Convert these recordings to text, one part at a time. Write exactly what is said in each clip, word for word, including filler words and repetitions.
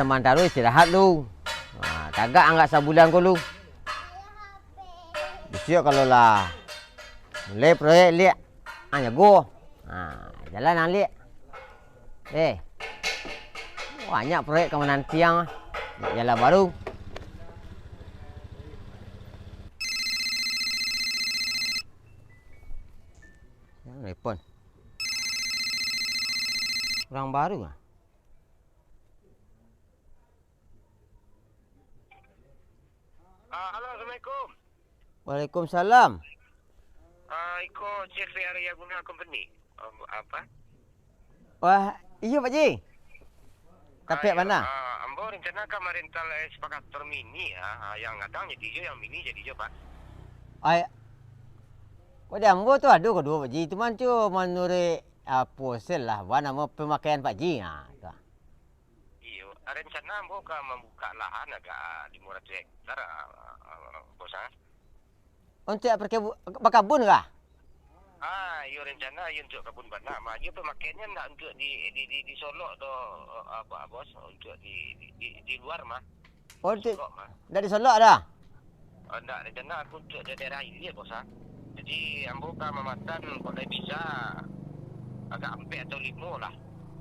Mantaro istirahat lu. Ha, tagak anggak sabulan ko lu. Bisuak kalau lah mulai proyek liak, ha, nyago. Ha, jalan ang liak. Eh, banyak proyek ka manantiang. Nak jalan baru. Yang telepon. Urang baru ah. Ah, halo, assalamualaikum. Waalaikumsalam. Ah, iko Jeffrey Arya Guna Company. Am-, apa? Wah, iyo, Pak Ji. Tapek bana. Ah, ambo rencana ka marental excavator mini, ah, ah, yang gadang jadi jo, yang mini jadi jo, Pak. Ai, kok di ambo tu ado kaduo, Pak Ji. Cuman tu manuruik, ah, posel lah, bana mo pemakaian Pak Ji. Ha, tu. Iyo, rencana ambo ka mambuka lahan agak limo ratuih hektar, ah, ah, Bos, ah. Untuak perkebu-, bakabun kah? Ah, iyo, rencana iyo untuak kabun bana mah. Iyo pemakaiannyo ndak untuak di, di, di, di Solok do, apa, Bos, untuak di, di, di, di luar mah. Oh, di Solok mah. Ndak di Solok dah? Oh, ndak, rencana aku untuak di daerah hilir, Bos, ah. Jadi, ambo ka mamatan kok lai bisa agak ampek atau limo lah.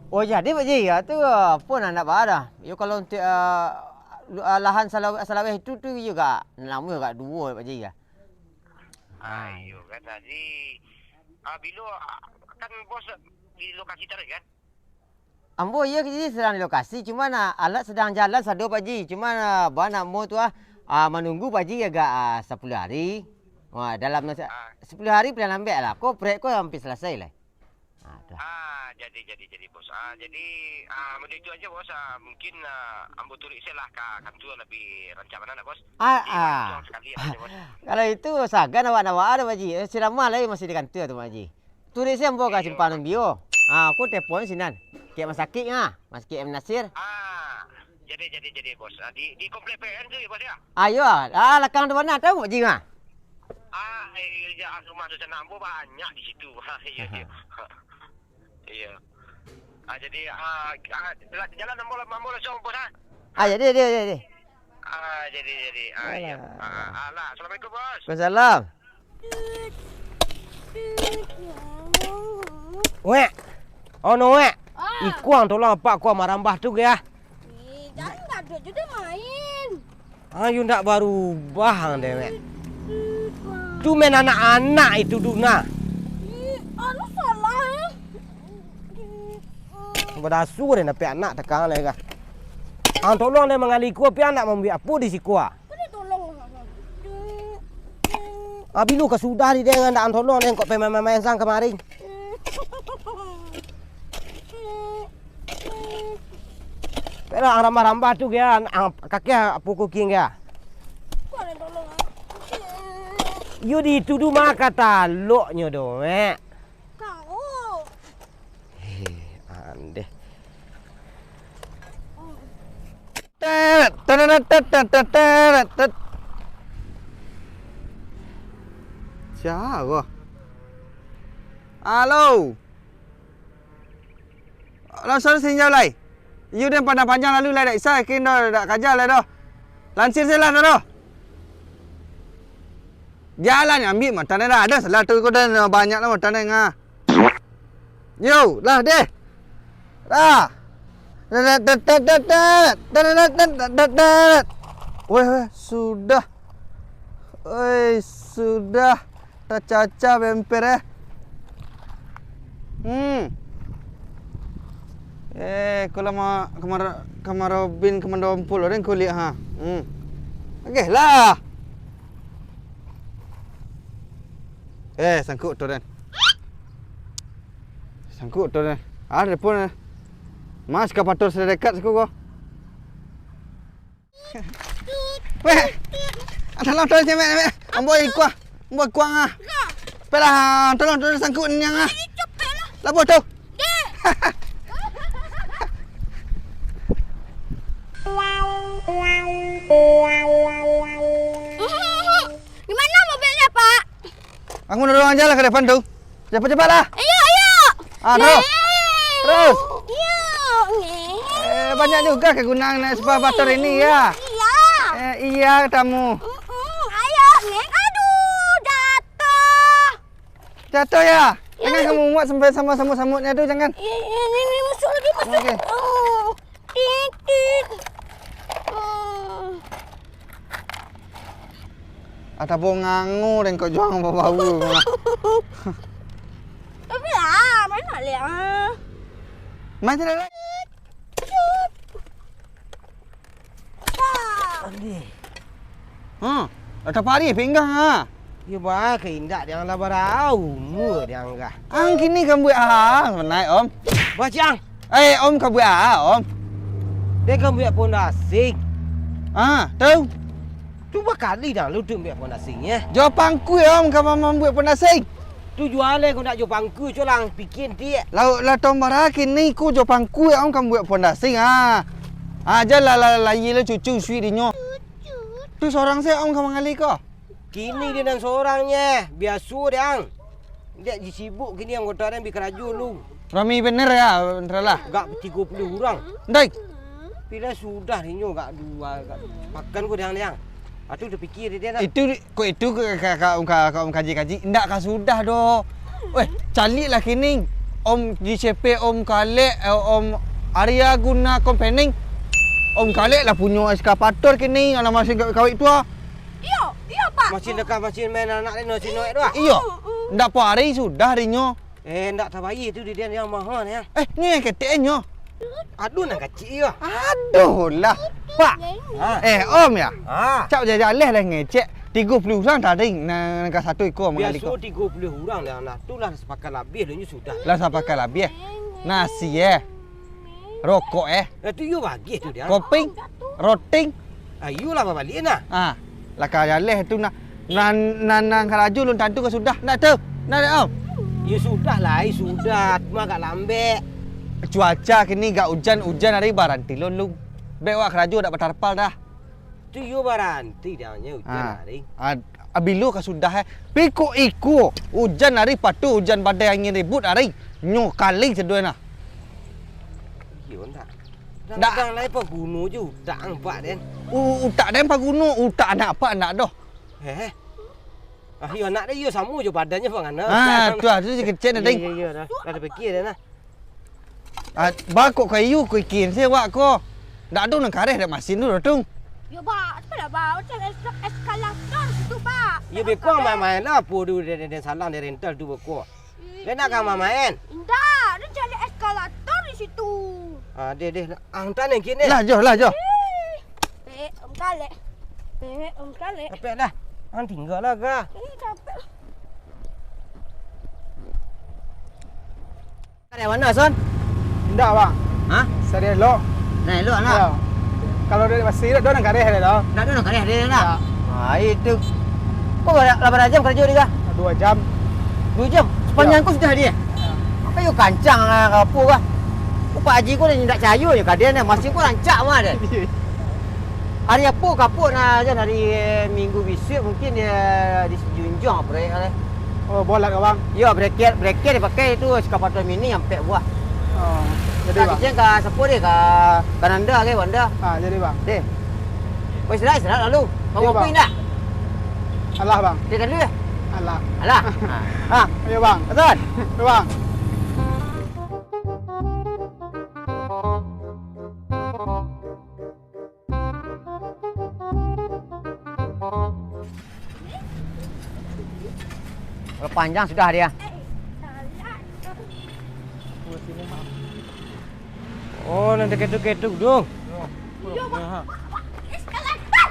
Oh, jadi, Pak Ji, ya, tu, ah, pun ndak baa dah. Yo, kalau untuak, ah, lu-, ah, lahan salawe-, salaweh itu tu, iyo gak, namo gak duo, Pak Ji, ya. Ah, iyo kan, jadi, ah, bilo, ah, kan Bos di lokasi tadi kan? Ambo iyo kini sadang di lokasi, cuman, ah, alat sadang jalan sado, Pak Ji. Cuman, ah, bana mo tu, ah, ah, manunggu Pak Ji agak, ah, sapuluah hari. Wah, dalam masa Ah. sapuluah hari paling lambek lah. Ko proyek ko hampir salasai lah. Ah, tu. Ah, jadi, jadi, jadi, Bos. Ah, jadi, ah, macam itu aja, Bos. Ah, mungkin, ah, ambo turuik se lah ka kantua lebih rancak bana, Bos. Ah, Jadi, ah. langsung sekali aja, Bos. Kalau itu, sagan awak nak baa dah, Pak Ji. Eh, si Rama lai masih di kantua tu, Pak Ji. Turuik se ambo ka Iyo. simpang Rumbio. Ah, aku telepon sinan. Kek masakik ah, masakik M Nasir. Ah, jadi, jadi, jadi, Bos. Ah, di, di komplek P N tu ya, Bos, ya? Ayo, ah, lakang tu bana, tahu Pak Ji mah? Ah, eh, iya, iya, rumah tu sana ambo banyak di situ. Ah, iya, iya. Iya. Ah, jadi, ah, ah, jalan, jalan ambo, ambo langsung, Bos, ah. Ah, jadi, jadi, jadi, jadi. Ah, jadi, jadi. Ah, iya. Alah. Ah, alah. Assalamualaikum, Bos. Waalaikumsalam. Wek. Oh, no, wek. Ah. Ikuang tolong apak kuang marambah tu, ge, ah. Ih, jangan gaduh je deh main. Ayo ndak barubah ang dewek. Tu main anak-anak itu, Duna. Ih, anu salah, eh. Badasu deh, dapek anak takang lai kah. Ang tolong deh mangali kua, pi anak mambuek apo di siko ah. Kau ni tolong. Ah, bilo ka sudah di deh, ndak ang tolong deh, kok pemain-main sang kamari. Pera ang rambah-rambah tu, ge, ang kaki apo kuking, ge. Yo dituduh mah ka taloknyo doh, eh. Kau. Heh, andeh. Teret, teret, teret, teret, teret, teret. Sia ko? Halo. Langsung sinjau lai. Iyo den pandang panjang lalu lai, dak isah, yakin doh, dak kaja lai doh. Lansir se lah doh. Jalan ambiak matan dah, ado salah tu ko den, banyak lah matan den, ah. Yo, lah deh. Lah. Weh, weh, sudah. Oi, sudah. Tacaca bemper, eh. Hmm. Eh, ko lamo kamar-, kamarobin kamandompul, den kulik, ha. Hmm. Oke lah. Eh, sangkuk tu, den. Sangkuk tu, den. Ah, telepon, eh. Mas, ka patur sadekat siko ko. Weh, tolong, tolong, cemek, cemek. Ambo ikuah, ambo ikuah ah. Pelah, tolong, tolong sangkuk niang ah. Labuah tu. Di mana mobilnya, Pak? Aku dorong aja lah ke depan tu. Cepat-cepat lah. Ayo, ayo. Ah, terus. Terus. Ayo. Eh, Banyak juga kegunaan naik sepeda motor ini, ya? Iya. Eh, iya, tamu. Mm-mm, ayo, Neng. Aduh, jatuh. Jatuh, ya? Iya. Jangan kamu muat sampai sama samut-samutnya tu, jangan. Iya, iya, ini, ini, masuk lagi, masuk. Oke. Oh, titit. Hmm. Atau bongangu dan kau juang bau-bau. Tapi lah, main lah, Lek, ah. Main tidak, Lek? Cut. Cut. Alih. Hmm, atau pari pinggang, ah. Yo, bah, ka indak diang lah barau, umua diang kah. Ang kini kambuik ah, naik, Om. Bah, Cang. Eh, Om kambuik ah, Om. Dia kambuik pondasi. Ah, tahu. Tu bakali dah lu tu ambiak pondasi, eh. Jo pangku, Om, ka mambuek pondasi. Tu jual, eh, kau nak jo pangku, colang pikin tiek. Lau, lah tong bara kini ku jo pangku, Om, kambuik pondasi, ah. Ah, jan lah, lah, lah, lah, cucu suik dinyo. Tu sorang se, Om, ka mangali ko. Kini dia nan sorang nye, biaso deh, ang. Dek ji sibuk kini anggota deh bi karajo lu. Rami bener ya, Entralah. Gak tigo puluah urang. Ndai. Pila sudah inyo gak dua, gak makan ku deh, ang. Atu tapikir deh, nah. Itu, kok itu ka, ka, ka, ka, ka, kaji-kaji, ndak ka sudah doh. Weh, caliak lah kini. Om Giuseppe, Om Kalek, eh, Om Arya Guna Company. Om Kalek lah punyo eskavator kini, alah masih kawik tu ah. Iyo, iyo, Pak. Masin dekat masin main anak den, no, sino tu ah. Iyo. Ndak pari sudah dinyo. Eh, ndak tabayia tu di den yang maha ni, ah. Eh, ni yang ketek nyo. Aduh, nan kacik iyo. Aduh lah. Pak. Ha. Eh, Om ya? Ha. Cak jajaleh lah ngecek. Tigo puluah urang tadi, nan, nan ka satu iko mangali ko. Biaso tigo puluah urang lah, nah, tu lah sapakat labiah, lah nyo sudah. Lah sapakat labiah. Nasi, eh. Rokok, eh. Lah tu iyo bagih tu dia. Kopi, roti. Ah, iyolah babaliak nah. Ah, lah ka jaleh tu nah. Nan, nan, nan karajo lun tantu ka sudah. Ndak tu. Ndak, Om. Iyo sudah lah, ai sudah. Cuma agak lambek. Cuaca kini gak ujan, ujan ari baranti lun, lun. Bek wak karajo dak batarpal dah. Tu iyo baranti dah nyo ujan ari. Ah, bilo ka sudah, eh. Piko iko ujan ari patu ujan badai angin ribut ari. Nyo kali seduai nah. Iyo ndak. Ndak. Kadang lai paguno jo utak ang, Pak, den. U-, utak den paguno, utak anak Pak ndak doh. Eh. Ah, iyo anak den iyo samo jo badannyo, Pak, ngana. Ah, tu ah, tu si kecek nah, ding. Iyo, iyo, iyo, dah. Dah tapikia den nah. Ah, ba kok kayu ko ikin se wak ko. Ndak ado nan kareh dek masin tu, Datung. Yo, ba, apalah, ba, macam es-, eskalator situ, ba. Yo, beko main-main lah, apo tu, den, den, den salang, den rental tu, beko. Ih, den nak ka main-main? Indak, den cari eskalator di situ. Ah, deh, deh, ang tan yang kini. Lah, jo, lah, jo. Ih, eh, Om Kalek. Eh, Om Kalek. Capek lah. Ang tinggal lah, ga. Ih, capek. Kareh mano, Son? Indak, Bang. Hah? Sari elok. Nah, elok, nak. Ya. Kalau dari masih elok, dah nang kareh dah, dah. Ndak ado nang kareh dah, nak. Ya. Ah, itu. Kau bara-, lah bara jam karajo di kah? Dua jam. Dua jam? Sepanjang ya. Kau sudah dia? Ya. Mako yo kancang lah, apo kah? Kau Pak Haji kau dah indak cayo nyo ka dia, nah. Masih kau rancak mah dia. Hari apo kapok nah, jan hari Minggu bisuak mungkin dia dijunjuang proyek lah. Oh, bolat ka, Bang? Yo, bracket, bracket dipakai tu, eskavator mini ampek buah. Oh, jadi, Bang. Ka kicen ka sapo deh, ka Kananda ke, Wanda? Ah, jadi, Bang. Deh. Kau istirahat, istirahat lalu. Kau iya, ngopi Bang. Indak? Alah, Bang. Deh, lalu ya? Alah. Alah. Ah. Ah. Ayo, Bang. Betul? Ayo, Bang. Kalau panjang sudah dia. Oh, nanti ketuk-ketuk dong. Iyo, Bang. Eskalator.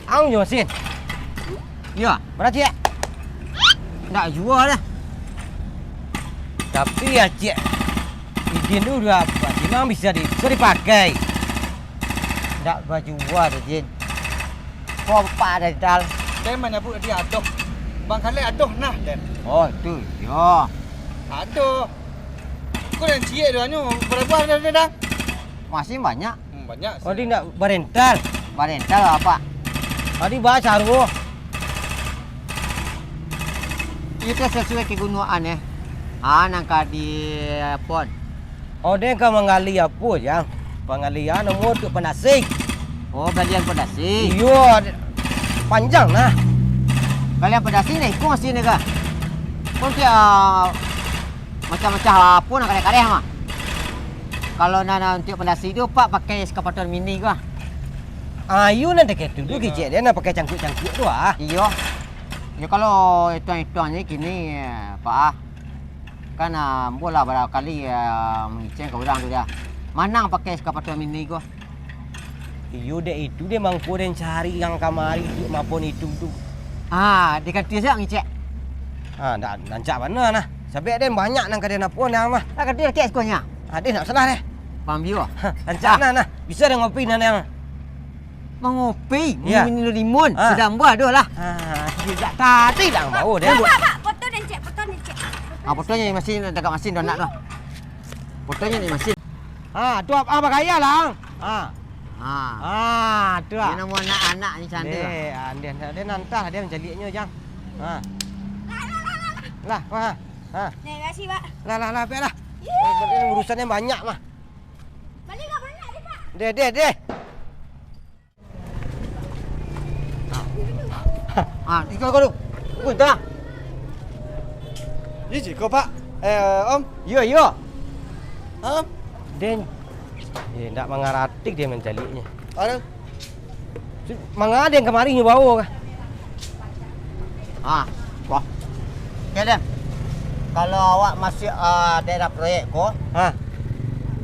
Ang nyo, Sin. Iyo. Bara ciek? Ndak jua dah. Tapi ya, ciek. Idin tu udah memang bisa di-, bisa dipakai. Ndak bajua tu, Jin. Kau apa ada di tal? Den manyabuik tadi adoh. Bang Kalek adoh nah, den. Oh, tu. Yo. Adoh. Kau yang ciek tu, anu, berapa ada, den, dah? Masih banyak. Hmm, banyak sih. Oh, dia ndak barental? Barental apa? Tadi bahas aruh. Itu sesuai kegunaan, eh. Ah, nang ka di pon. Oh, den ka manggali apo, Jang? Panggalian umua untuak pandasi. Oh, galian pandasi. Iyo, panjang nah. Galian pandasi ni, iko masih ni ka. Kau untuak, ah, macam-macam apo nak kareh-kareh mah. Kalau nak, nak untuak pandasi tu, Pak pakai eskavator mini ko. Ayo nan dekat tu, tu kecek dia nak pakai cangkuik-cangkuik tu ah. Iyo. Yo, kalau ituang-ituang ni kini, Pak ah. Kan, ah, ambo lah barapa kali, ah, mangecek ka urang tu dah. Manang pakai eskavator mini ko. Iyo, dek itu dek mangko den cari nan kamari tu, mapo itu tu. Ah, di kantua siap ngecek? Ah, ndak, rancak bana nah. Sabab den banyak nan ka den apo nah mah. Ah, kantua siap sekolah nya? Ah, den ndak salah deh. Paham juo. Ha, rancak nah, nah. Bisa den ngopi nah, nah. Mangopi, minum limun, sudah ambo adoh lah. Ah, sejak tadi dah bau deh. Pak, Pak, Pak, foto den cek, foto den cek. Ah, fotonyo di masin, dagak masin tu anak tu. Fotonyo di masin. Ah, tu apa, apa gaya lah. Ah. Ah. Ah, tu ah. Dia namo anak-anak ni cantik lah. Deh, ah, dia, dia nantah dia mancaliaknyo, Jang. Ah. Lah, ah, ah. Terima kasih, Pak. Lah, lah, lah, biarlah. Urusan yang banyak mah. Balik lah, banyak ni, Pak. Deh, deh, deh. Ah, iko, iko tu. Punta. Iyo, iko, Pak. Eh, Om. Iyo, iyo. Om. Den. Eh, ndak mangarati dia mancaliaknyo. Aduh. Manga den kamari nyo bawo kah? Ah, wah. Oke, Den. Kalau awak masuak, ah, daerah proyek ko, ha,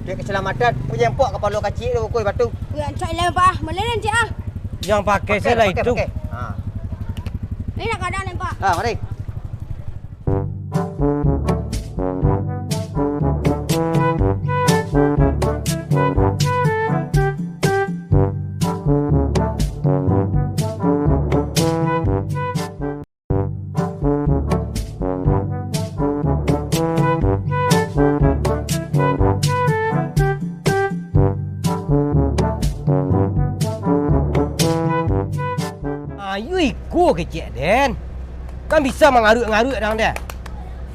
untuak keselamatan, pun jempok kapalo kacik tu, pukul batu. Wih, rancak lah, Pak. Boleh, Den, cik, ah. Yang pakai saya lah itu. Pakai, pakai. Ha. Ni nak kadang, Den, Pak. Ha, mari. Ayo iko kecek den. Kan bisa mangaruak-ngaruak dang deh.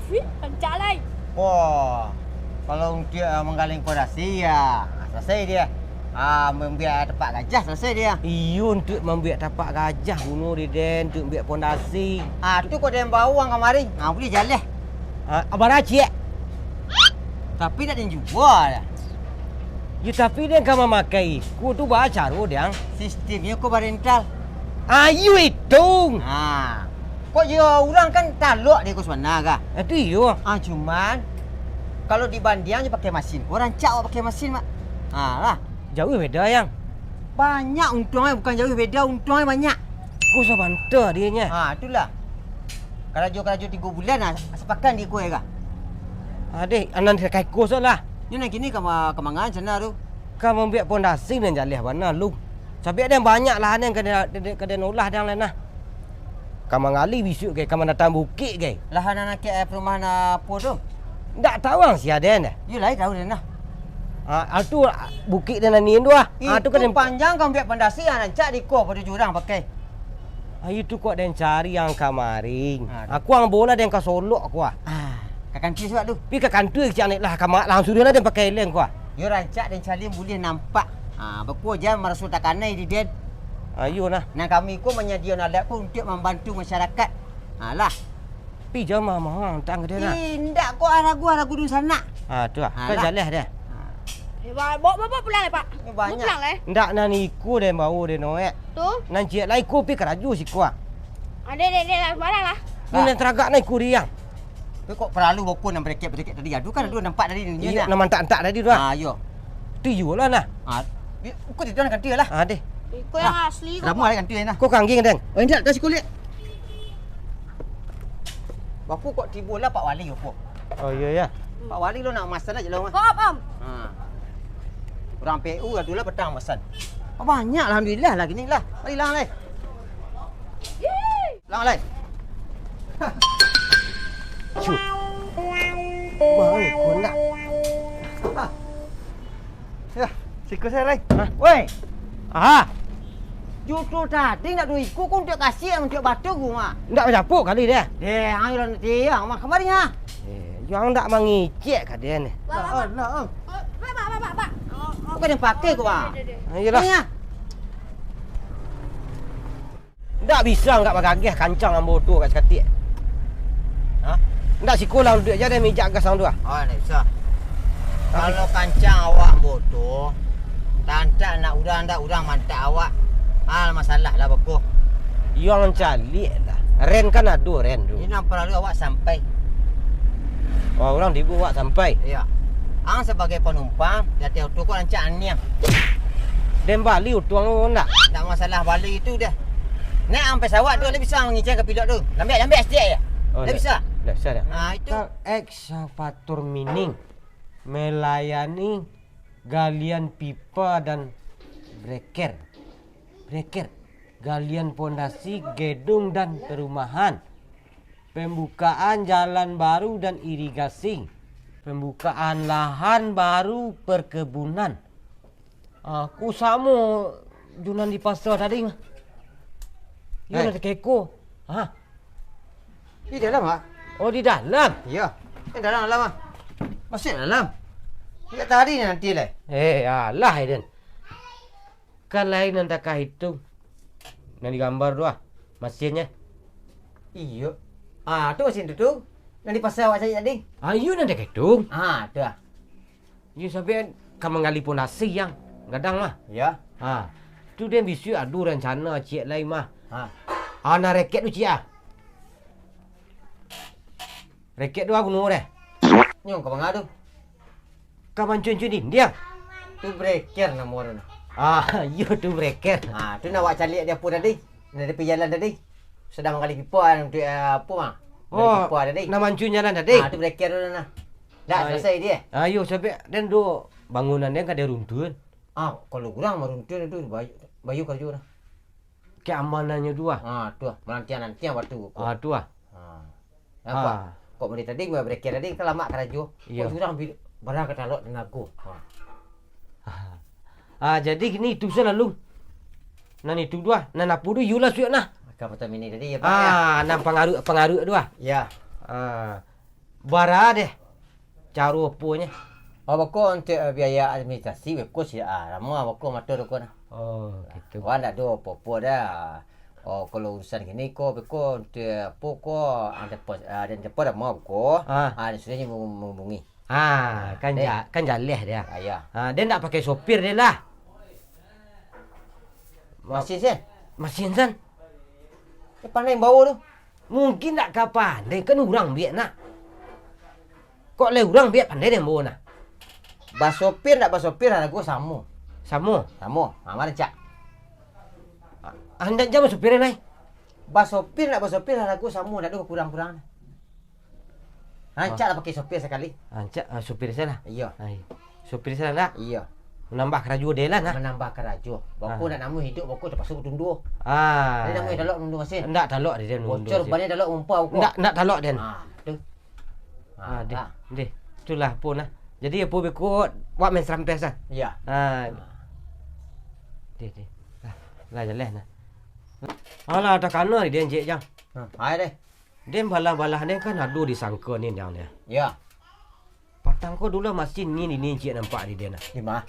Wih, rancak lai. Wah, kalau untuak, ah, manggaleng pondasi, ya, ah, salasai dia. Ah, mambuek tapak gajah, salasai dia. Iyo, untuak mambuek tapak gajah, guno di den, untuak mambuek pondasi. Ah, tu kok den bawa kamari. Ah, buliah jaleh. Ah, bara ciek? Tapi nak den jua lah. Yo, tapi den ka mamakai iko tu baa caro, dang? Sistemnyo ko barental. Ayo itong. Ha. Kok yo urang kan talok dek ko sabana kah? Itu iyo. Ah, cuman, kalau dibandiang jo pakai masin, ko rancak awak pakai masin, Mak. Ha, lah. Jauah beda, Yang. Banyak untuang, eh, bukan jauah beda, untuang, eh, banyak. Ko sabanta dia nya. Ha, itulah. Karajo-karajo tigo bulan, ah, sapakan di ko, eh, kah? Adeh, anan sakai ko salah. Nyo nan kini ka ma-, ka mangan sana tu? Ka mambuek pondasi nan jaleh bana, Lung. Sabab den banyak lahan nan ka den, ka den olah dang lai nah. Ka manggali bisuak gai, ka manatang bukik gai. Lahan nan akek, eh, perumahan apo tu? Ndak tahu ang sia den, eh? Yo lai tahu den nah. Ah, ah, tu, ah, bukik den nan nian tu ah. Ah, tu kan itu den panjang ka mambuek pondasi, ah, rancak di ko pado jurang pakai. Ayo tu kok den cari ang kamarin. Aduh. Aku ang bola den ka solok aku ah. Ah, ka kantua sudah tu. Pi ka kantua kecek anek lah, ka ma-, langsung lah den pakai leng ko ah. Yo rancak den cari buliah nampak. Ah, beko jan maraso takanai di den. Ayo nah. Nan kami ko manyadiakan alat ko untuak mambantu masyarakat. Alah. Pi jama mahang tang dia nah. Indak ko aragu, aragu dunsanak. Ah, tu ah. Alah. Kan jaleh deh. Ah. Eh, ba-, bawa, bawa pulang lai, Pak. Ni banyak. Bawa pulang lai. Ndak nan iko den bawa den noek. Tu? Nan ciek lai ko pi karajo siko ah. Ah, deh, deh, deh, lah, barang lah. Ni nan taragak nan iko diang. Tapi kok paralu boko nan berekek-berekek tadi? Aduh, kan aduh nampak tadi ni. Iyo, nah. Nan mantak-antak tadi tu ah. Ah, iyo. Tu iyo lah nah. Ah, ukur di dalam kantin lah. Ah, deh. Iko yang asli ko. Lama lah kantin nah. Kau kangging, Deng. Oh, indak, dah sikulik. Bapu kok tibo lah Pak Wali ko. Oh, iyo, ya. Pak Wali lo nak masan aja lo mah. Kok, Om? Ha. Urang P U adulah petang masan. Oh, banyak, alhamdulillah lah kini lah. Mari lah, lai. Lang, lai. Cuh. Bau, kau nak. Ya, siku saya, Lai. Hah? Woi. Aha. Jutu tadi nak duo iku, ku untuak kasih, untuak batu ku, mah. Ndak bacapuk kali dia. Deh, ayo lah nanti, ya, mah, kamari, ha. Eh, Yang ndak mangecek ka den. Wah, wah, wah. Alah, ah. Oh, bak, bak, bak, bak, bak. Bukan yang pakai ko, Bang. Iyolah. Ni, ah. Ndak bisa ndak bagageh kancang ambo tu agak sakatik. Ha? Ndak siko lah duduak aja deh mijak gas ang tu ah. Oh, ndak bisa. Tapi kalau kancang awak ambo tu, tantak nak urang, ndak urang mantak awak. Hal masalah lah beko. Iyo, ang caliak lah. Rem kan ado rem tu. Ini nan paralu awak sampai. Oh, urang tibo awak sampai. Iyo. Ang sabagai panumpang, di ateh oto ko rancak aniang. Den bali oto ang ko ndak? Ndak masalah bali itu deh. Nek ang pesawat tu, ndak bisa mangecek ka pilot tu. Lambek, lambek saketek je. Oh, ndak bisa. Ndak bisa dah. Ah, itu. Ka ekskavator mining melayani galian pipa dan breker. Breker, galian pondasi gedung dan perumahan, pembukaan jalan baru dan irigasi, pembukaan lahan baru perkebunan. Aku samo jo nan di pasa tadi mah. Iyo, eh, nan takeko. Ha. Di dalam, Mak. Oh, di dalam? Iyo. Di dalam, dalam, Mak. Masuak dalam. Sejak tadi ni nanti lai. Eh, alah, Eden. Kan lain nan takah itu. Nan digambar tu ah, masinnyo. Iyo. Ah, tu masin tu, tu. Nan di pasa awak cari tadi. Ah, iyo nan takah itu. Ah, tu ah. Iyo, sampai ka manggali pondasi yang gadang mah. Iyo. Ha. Tu den bisuak ado rancana ciek lai mah. Ha. Ah, nan rekek tu ciek ah. Rekek tu ah, bunuh deh. Nyo ka manga tu? Ka mancuncun dindiang. Tu breker namo tu nah. Ah, iyo tu breker. Ah, tu nan awak caliak di apo tadi? Nan di jalan tadi. Sadang manggali pipa untuak, eh, apo mah? Manggali pipa tadi. Oh, nan mancun jalan tadi? Ah, tu breker tu nah. Dah salasai dia. Ayo, sampai den tu bangunan den ka diruntuhan. Ah, kalau urang maruntuhan tu bayu, bayu karajo nah. Keamanannyo tu ah. Ah, tu ah, malantiang-lantiang batu ko. Ah, tu ah. Ah. Nampak? Ah. Kok model tadi, breker tadi kan lamak karajo. Iyo. Kok surang bi-, barang ka talok tanago. Ah. Ah, jadi kini itu salalu. Nan itu tu ah, nan apo tu, iyolah suak nah. Ka Pertamina tadi ya, Pak, ya? Ah, nan pangaruak-pangaruak tu ah. Ya. Ah. Bara deh. Caro aponyo? Oh, bako untuak, eh, biaya administrasi, bako si, ah, lamo bako mato tu ko nah. Oh, gitu. Wah, ndak ado apo-apo dah. Oh, kalau urusan kini ko, bako untuak apo ko, ada pos, ada depo dah mau ko. Ah. Ah, sudah ni menghubungi. Ah, kan ja-, kan jaleh dia. Ah, ya. Ah, dia ndak pakai sopir dia lah. Masin sen? Masin sen. Eh, pandai bawa tu. Mungkin ndak ka pandai, kan urang biak nak. Kok lai urang biak pandai den bawa nah. Basopir ndak basopir, harago samo. Samo? Samo. Ha, ma rancak? Ah, ndak jam basopir lai. Basopir ndak basopir, harago samo, ndak ado kurang-kurang. Rancak lah pakai sopir sakali. Rancak, ah, sopir sajo lah. Iyo. Ai. Sopir sajo lah nak? Iyo. Manambah karajo deh lah nak? Manambah karajo. Bako nak namuah hiduik, bako tapaso batundo. Ah. Jadi namuah talok nundu masin. Ndak talok deh, nundu masin. Bocor ban talok mumpa bako. Ndak, ndak talok den. Ah, tu. Ah, deh, deh. Itulah apo nah. Jadi apo beko wak main serampes lah. Iyo. Ah. Deh, deh. Lah, lah jaleh nah. Alah, takana di den cek jang. Hmm, ai deh. Den balah-balah den kan ado di sangko ni, Jang, deh. Yo. Patang ko dulu masih ni, ni, ni ciek nampak di den, nah. Di ma?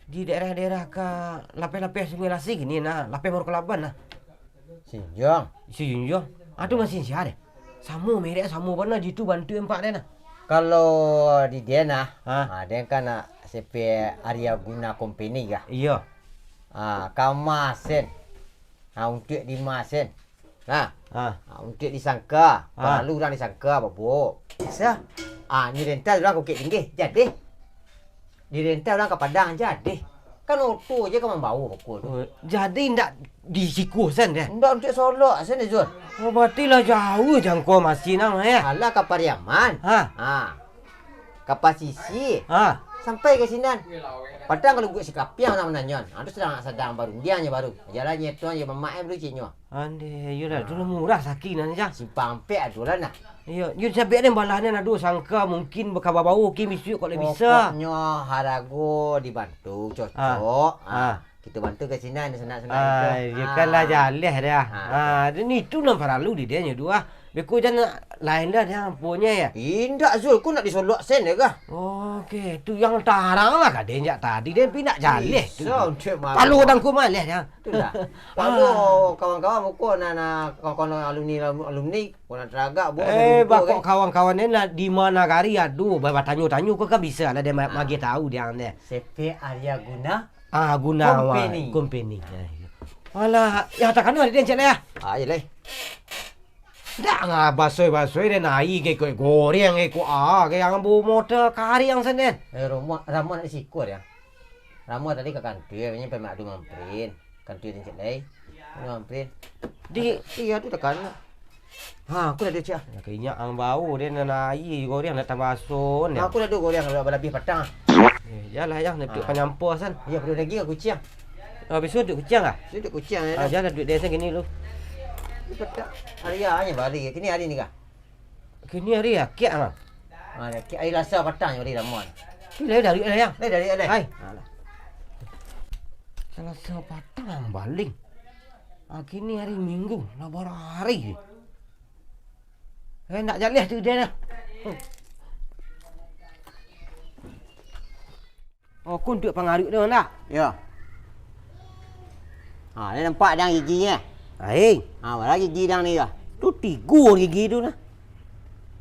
Di daerah-daerah ka lapeh-lapeh Sungai Lasih kini, nah, lapeh Marukalaban, nah. Sinjong. Sinjong. Ado masih sia deh. Samo merek, samo warna, jitu bantu empak den, nah. Kalau di den, nah, ha? Ha, den kan nak sepe Arya Guna Company kah? Iyo. Ha, kamasin. Ha, untuak di masin. Nah, ah, untuak disangka, ah, paralu urang disangka, Bapak. Bisa. Ah, ni rental urang Bukik Tinggi, jadi. Di rental urang ka Padang, jadi. Kan oto je ka mambawo bako tu. Oh, jadi ndak di siko sen, deh? Ndak untuak Solok sen, Zul. Oh, berarti lah jauah jangko masih nang, eh? Alah ka Pariaman. Ha. Ah. Ka pasisi. Ha. Sampai ka sinan. Padang kalau buek sikapiang nak mananyo. Ha, tu sadang, sadang barundiang je baru. Jalan nyeto je mamak eh baru cinyo. Andeh, iyolah, tu lah murah saki nan, Jang. Simpang ampek ado lah nah. Iyo, yo sabik den balah den ado sangka mungkin bakawa-bawo ki misuak kok lah bisa. Pokoknyo harago dibantu cocok. Ha. Ha. Kito bantu ka sinan, sanak-sanak itu. Ah, iyo kan lah jaleh dah. Ha. Ah, dan itu nan paralu di den nyo tu ah. Beko jan lain dah, jan punyo ya. Indak, Zul, ko nak disolok sen ya kah? Oke, tu yang tarang lah ka den jak tadi, den pi nak jaleh tu. Bisa, untuak malu. Kalau urang ko maleh dah. Itulah. Kalau kawan-kawan muko nak, nak kawan-kawan alumni, alumni, ko nak taragak, buang Eh, satu bako ko, kan? Kawan-kawan ni nak di mana gari, aduh, ba-, batanyo-tanyo ko kan bisa lah dia ma-, Ah. Magi tahu dia ni. C P Arya Guna Ah, Gunawan Company. Company. Ah, iya. Alah, yang takana di den cek lah ya. Ah, iya lah. Ndak ngabasoi-basoi den ai ke, ko goreng ke, ko a ke, yang bawa motor kari yang senen. Eh, Rama, Rama nak di siko ya. Rama tadi ka kantua, nyo pai mak adu mamprin. Kantua den cek lai. Adu mamprin. Di Iya, tu takana. Ha, aku dah ada, Cik, ah. Nak inyak ang bau, dia nan aia goreng nak tambah asun, Ha, dia. Aku dah ada goreng, dah balabih patang. Eh, yalah, yang nak duduk Ah. panyampah san. Ya, perlu lagi ke kuciang? Ah, besok duduk kuciang ah? Besok duduk kuciang, ya, Ah, dah. Jangan duduk desa gini lu. Ni patang. Hari ya, hanya balik. Kini hari ni kah? Kini hari ya, kiak, Bang. Ah, ya, kiak hari Selasa patang je balik lama. Ni lah dari lah, yang. Ni dari lah. Hai. Alah. Selasa patang balik. Ah, kini hari Minggu, lah bara hari. Eh, nak jaleh tu dia dah. Oh, kun tu pangaruh tu nak? Ya. Ha, dia nampak dang gigi ni. Hai. Ha, bara gigi dang ni ya. Tu tigo gigi tu nah.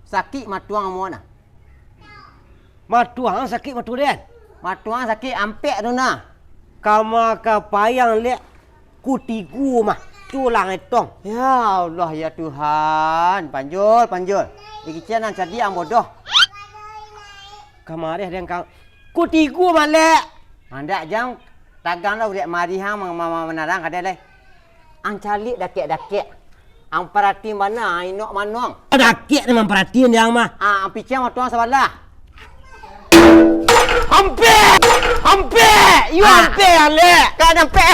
Sakik matuang amuah nah. Matuang sakik matuang den. Matuang sakik ampek tu nah. Kama ka payang lek kutigo mah tulang etong. Ya Allah, ya Tuhan. Panjul, panjul. Di kicen nan cadiak ang bodoh. Kamareh den ka kutigo mah lek. Handak jang tagang lah urek marih ang ma-, ma-, ma-, manarang kadai lai. Ang caliak dakek-dakek. Ang parati bana, inok manuang. Dakek ni mamparati ang mah. Ah, ang piciang matuang sabalah. Ampek! Ampek! Iyo Ah. Ampek, Alek! Kan ampek.